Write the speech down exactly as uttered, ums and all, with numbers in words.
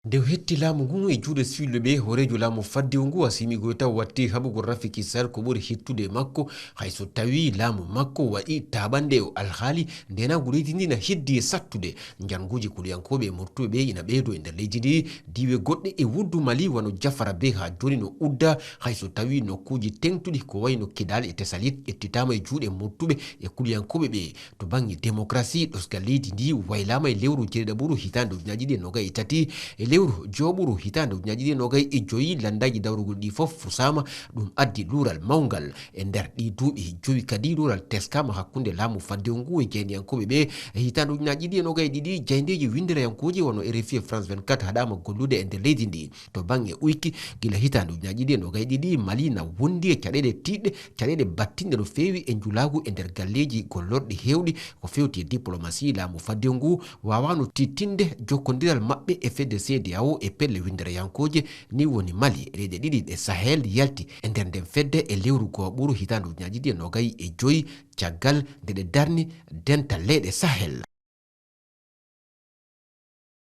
Nde o hetti laamu ngun e juuɗe siwilɓe ɓe, hooreejo laamu faddewu ngu, Assimi Goïta, watti haɓugol Rafiki Sall ko ɓuri hittude e makko, hay so tawii laamu makko waɗi taaɓannde o alhaali ndenaagu leydi ndi na heddi e sattude. Njannguuji kuliyankooɓe e murtuɓe ɓe ina ɓeydoo e nder leydi ndi. Diiwe goɗɗe e wuddu Mali wano Jafara Bey haa jooni no udda, hay so tawii nokkuuji teŋtuɗi ko wayno Kidal e Tessalit ƴettitaama e juuɗe murtuɓe e kuliyankooɓe ɓe. To bannge demokarasi, ɗosgal leydi ndi waylaama e lewru jeeɗiɗaɓuru hitaande ujunaaji ɗiɗi e noogay e tati. E lewru jowaɓuru hitaande ujunaaji ɗiɗi e noogay e joyi, lanndaaji dawrugol ɗi fof fusaama. Ɗum addi luural mawngal. E nder ɗi duuɓi jowi kadi, luural teskaama hakkunde laamu faddewu ngu e jeyniyankooɓe ɓe. E hitaande ujunaaji ɗiɗi e noogay e ɗiɗi, jaayndeeji winndereyankooji wano R F I e France vingt-quatre haɗaama gollude e nder leydi ndi. To bannge uyki, gila hitaande ujunaaji ɗiɗi e noogay e ɗiɗi, Mali na wondi e caɗeele tiiɗɗe, caɗeele battinɗe no feewi e njulaagu e nder galleeji gollorɗi heewɗi. Ko fewti e diplomasi, laamu faddewu ngu waawaano tiiɗtinde jokkondiral maɓɓe e fedde C E D E A O e pelle winndereyankooje. Ni woni Mali, leyɗe ɗiɗi ɗe Sahel yalti e nder nden fedde e lewru gooɓuru hitaande ujunaaji ɗiɗi e noogay e joyi, caggal nde ɗe darni dental leyɗe Sahel.